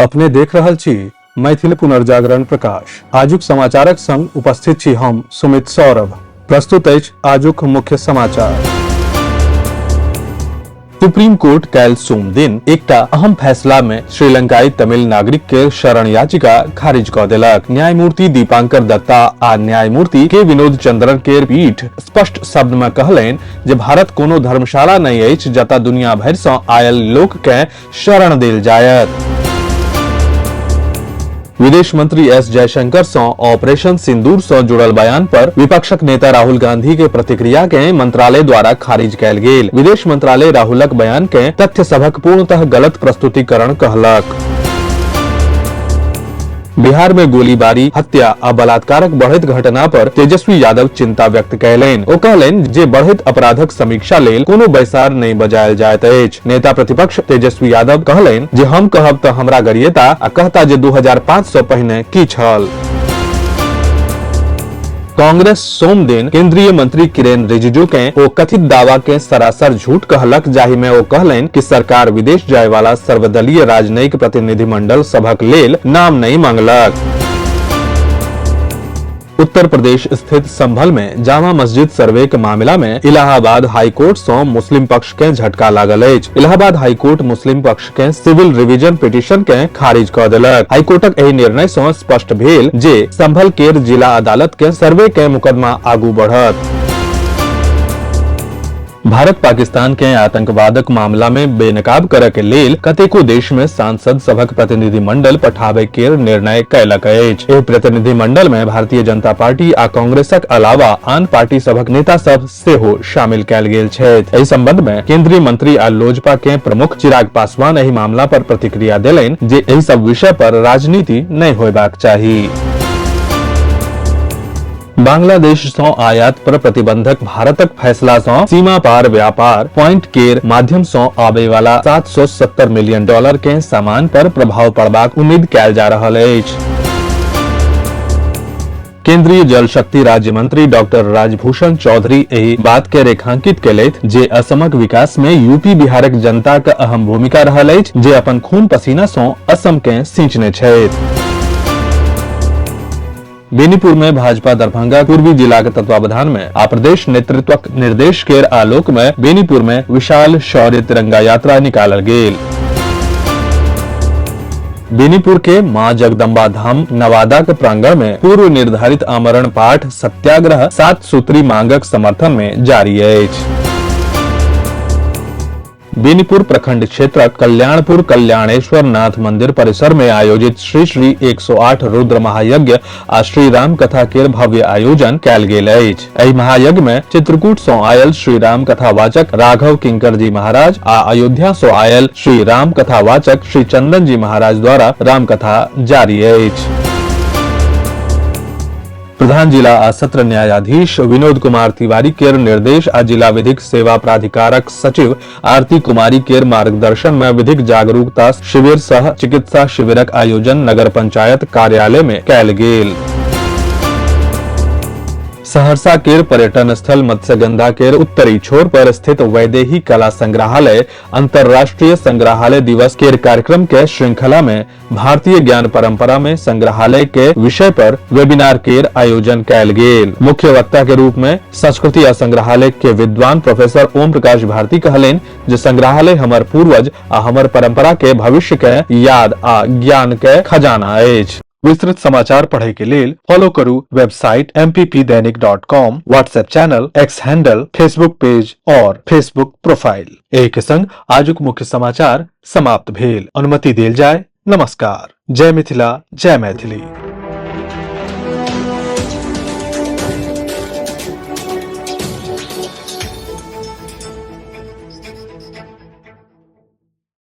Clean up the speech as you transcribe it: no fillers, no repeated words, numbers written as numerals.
अपने देख रहल छी मैथिल पुनर्जागरण प्रकाश। आजुक समाचारक संग उपस्थित छी हम सुमित सौरभ। प्रस्तुत अछि आजुक मुख्य समाचार। सुप्रीम कोर्ट काल्हि सोम दिन एकटा अहम फैसला में श्रीलंकाई तमिल नागरिक के शरण याचिका खारिज क देलक। न्यायमूर्ति दीपांकर दत्ता आ न्यायमूर्ति के विनोद चंद्रन के पीठ स्पष्ट शब्द में कहलनि जे भारत कोनो धर्मशाला नहि अछि जतय दुनिया भरि सँ आयल लोक के शरण देल जायत। विदेश मंत्री एस जयशंकर सँ ऑपरेशन सिंदूर सँ जुड़ल बयान पर विपक्षक नेता राहुल गांधी के प्रतिक्रिया के मंत्रालय द्वारा खारिज कयल गेल। विदेश मंत्रालय राहुलक बयान के तथ्य सभक पूर्णतः गलत प्रस्तुतिकरण कहलक। बिहार में गोलीबारी, हत्या आ बलात्कारक बढ़ैत घटना पर तेजस्वी यादव चिंता व्यक्त कयलनि। ओ कहलनि जे बढ़ैत अपराधक समीक्षा लेल कोनो बैसार नहि बजायल जाइत अछि। नेता प्रतिपक्ष तेजस्वी यादव कहलनि जे हम कहब तऽ हमरा गरियेता आ कहता जे 2005 सँ पहिने की छल। कांग्रेस सोम दिन केंद्रीय मंत्री किरेन रिजिजू के ओ कथित दावा के सरासर झूठ कहलक जाहि में ओ कहलनि कि सरकार विदेश जाय वाला सर्वदलीय राजनयिक प्रतिनिधिमंडल सभक लेल नाम नहीं मांगलक। उत्तर प्रदेश स्थित संभल में जामा मस्जिद सर्वे के मामला में इलाहाबाद हाईकोर्ट से मुस्लिम पक्ष के झटका लागल अछि। इलाहाबाद हाईकोर्ट मुस्लिम पक्ष के सिविल रिवीजन पिटीशन के खारिज क देलक। हाईकोर्टक एहि निर्णय से स्पष्ट भेल जे संभल केर जिला अदालत के सर्वे के मुकदमा आगू बढ़त। भारत पाकिस्तान के आतंकवादक मामला में बेनकाब करय के लेल कतेको देश में सांसद सभक प्रतिनिधिमंडल पठाबय केर निर्णय कयलक अछि। एहि प्रतिनिधिमंडल में भारतीय जनता पार्टी आ कांग्रेसक अलावा आन पार्टी सभक नेता सभ सेहो शामिल कयल गेल छथि। एहि संबंध में केंद्रीय मंत्री आ लोजपा के प्रमुख चिराग पासवान एहि मामला पर प्रतिक्रिया देलनि जे एहि सब विषय पर राजनीति नहि होयबाक चाही। बांग्लादेश सँ आयात पर प्रतिबंधक भारतक फैसला सँ सीमा पार व्यापार पॉइंट केर माध्यम सँ आबय वाला 770 मिलियन डॉलर के सामान पर प्रभाव पड़बाक उम्मीद कयल जा रहल अछि। केंद्रीय जल शक्ति राज्य मंत्री डॉक्टर राजभूषण चौधरी एहि बात के रेखांकित केलथि जे असमक विकास में यूपी बिहारक जनताक अहम भूमिका रहल अछि जे अपन खून पसीना सँ असम के सिंचने छथि। बेनीपुर में भाजपा दरभंगा पूर्वी जिला के तत्वावधान में आ प्रदेश नेतृत्वक निर्देश केर आलोक में बेनीपुर में विशाल शौर्य तिरंगा यात्रा निकालल गेल। बेनीपुर के मां जगदम्बा धाम नवादा के प्रांगण में पूर्व निर्धारित आमरण पाठ सत्याग्रह 7 सूत्री मांगक समर्थन में जारी अछि। बेनीपुर प्रखंड क्षेत्रक कल्याणपुर कल्याणेश्वर नाथ मंदिर परिसर में आयोजित श्री श्री 108 रुद्र महायज्ञ आ श्री राम कथा केर भव्य आयोजन कयल गेल अछि। एहि महायज्ञ में चित्रकूट सँ आयल श्री राम कथावाचक राघव किंकर जी महाराज आ अयोध्या सँ आयल श्री राम कथावाचक श्री चंदन जी महाराज द्वारा राम कथा जारी अछि। प्रधान जिला आ सत्र न्यायाधीश विनोद कुमार तिवारी केर निर्देश आ जिला विधिक सेवा प्राधिकारक सचिव आरती कुमारी केर मार्गदर्शन में विधिक जागरूकता शिविर सह चिकित्सा शिविरक आयोजन नगर पंचायत कार्यालय में कयल गेल। सहरसा केर पर्यटन स्थल मत्स्यगंधा केर उत्तरी छोर पर स्थित वैदेही कला संग्रहालय अंतर्राष्ट्रीय संग्रहालय दिवस केर कार्यक्रम के श्रृंखला में भारतीय ज्ञान परंपरा में संग्रहालय के विषय पर वेबिनार केर आयोजन कयल गेल। मुख्य वक्ता के रूप में संस्कृति आ संग्रहालय के विद्वान प्रोफेसर ओम प्रकाश भारती कहलनि जे संग्रहालय हमर पूर्वज आ हमर परंपरा के भविष्य के याद आ ज्ञान के खजाना अछि। विस्तृत समाचार पढ़े के लेल फॉलो करू website mppdainik.com, WhatsApp channel, X handle, Facebook page और फेसबुक प्रोफाइल। एहि के संग आजुक मुख्य समाचार समाप्त भेल। अनुमति देल जाय। नमस्कार। जय मिथिला, जय मैथिली।